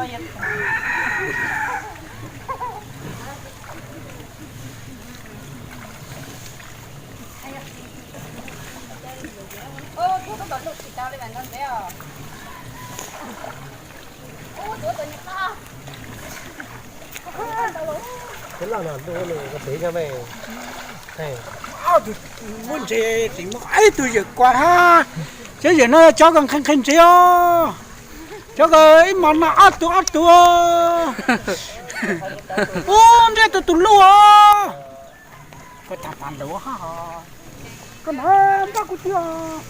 Tus loj no, tus pem no me. Muab ntses tseem muaj ib tug yawm kuav hab. Cov yawm no cov ko nqhis nqhis ntses os. Cov ko ib hmos no ob tug ob tug. Ub, ntsib tus tus luj os. Koj tag tag luv hab. Koj nrog nrog kuv thiab.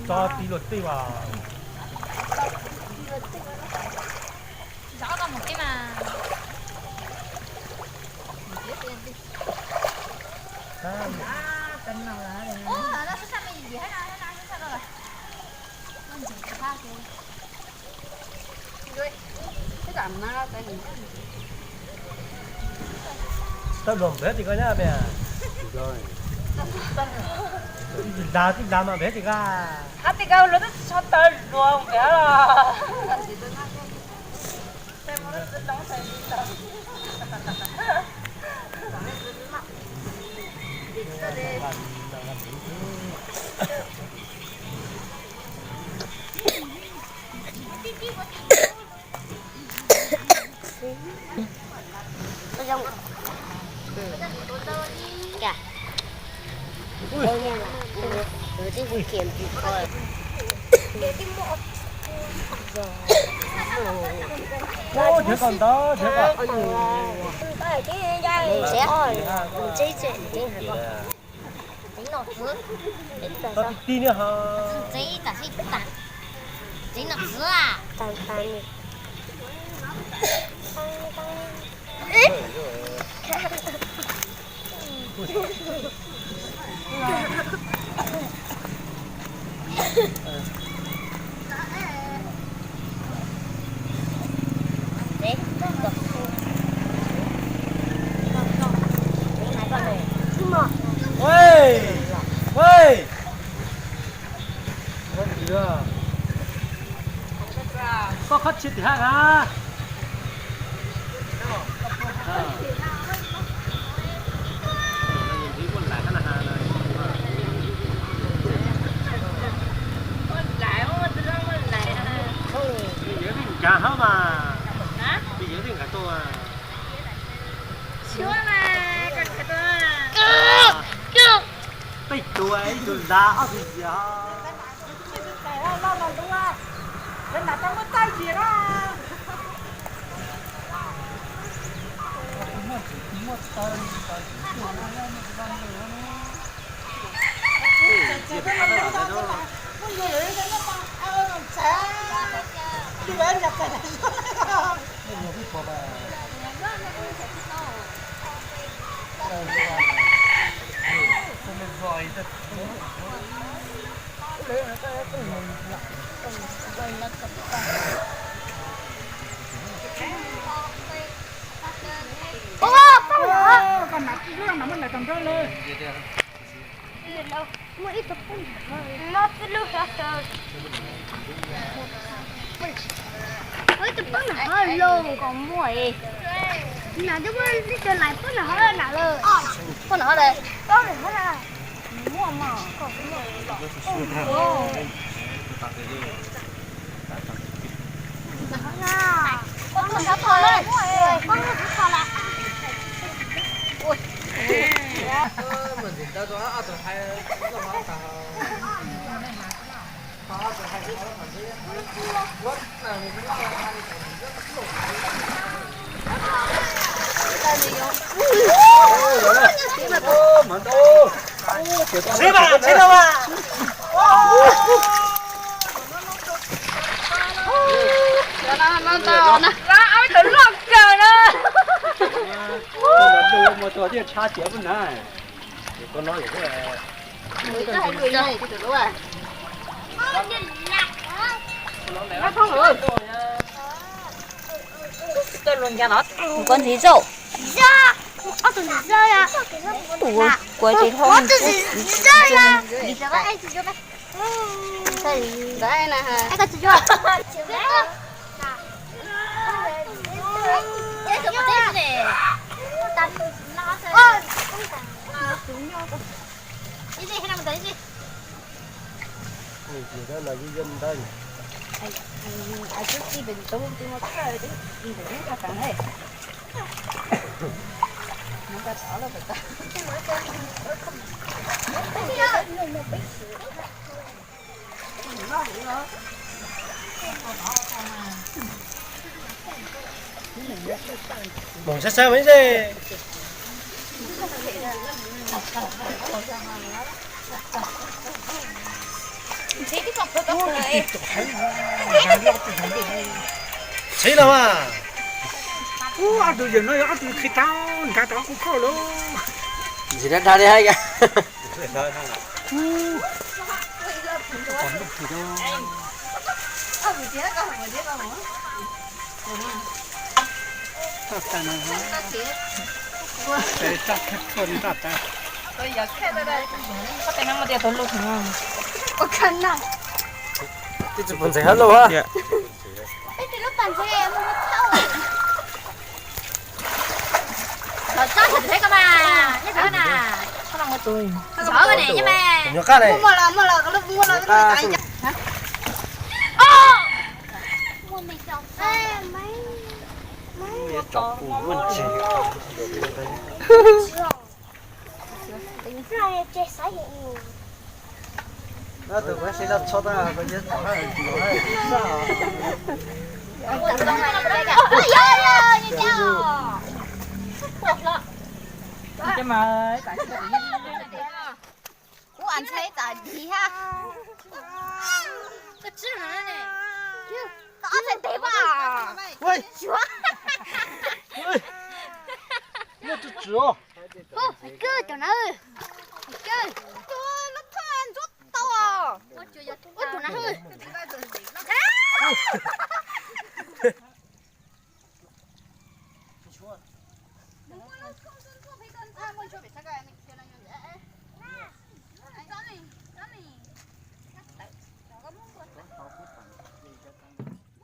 Tso ti luag tej as. Tau luag npawg tim ko nyob pem. Dag twb dag mas npawg tim ko. Hab tim ko luag twb tsis tshua tau luag npawg los. Ua, thiab kom ntawd thiab kom. Tau ti ti niaj ho. Koj khob tshia tim hab na. Ncav hab mas, ncav tuaj. Peb tug, ib tug lav ob tug yias. Muaj ib tug poob no, muaj ib tug poob no hov los kom muaj. Nas twb muaj ib tug lais poob no hov nas lawm. Poob no hov lawm. Poob no hov na. Muaj mas kom muaj. Tus loj kawg na. Mus txog thiaj tshab tiav pub na. Koj no yog Koj ntxiv zaum. Tus kuv tsis thov. Mus sab sab mas ze. Txhib los mas. Ub, ob tug yawg no yog ob tug khi tau nrad rov kuv khoj lauj. Ntxim dab dab li hais. Twb tsis pom ntxeev hab lauj ha. Nyuag qaj ne. Kuv ntshai tas dig ha. Koj ob txhais tes mas. Ua, tus tswv os. Koj tus na. Koj tus na.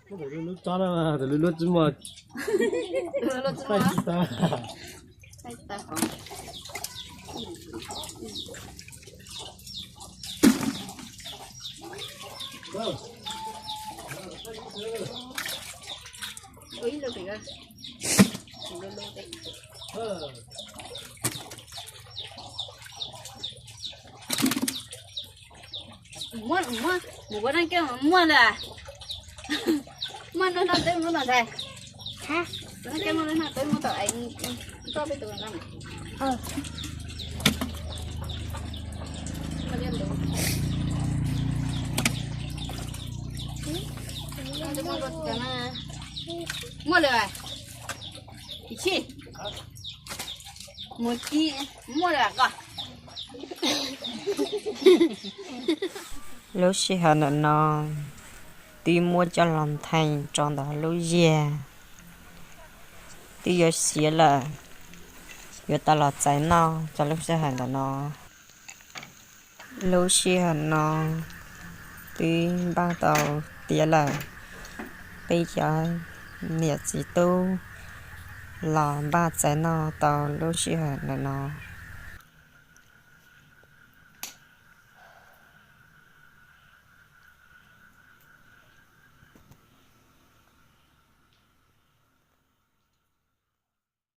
Tus lub lub tsob no, tus lub lub tsis muaj. Muaj, muaj, mus ua dab kej muaj lawm. Muaj no no twb muab no ntag. Dab kej muaj no no twb muab tom es toj peb tus no. Muaj lawm. Ib chim. Mus tib muaj lawm koj. Lub sij hawm ntawm no twb muab coj los ntheej rau ntawm lub yias, twb yuav siav lawm, yuav tau los txais noj rau lub sij hawm ntawm no. Lub sij hawm no twb npaj tau tiav lawm, peb cov niam txiv tub los npaj txais noj tau lub sij hawm ntawm no.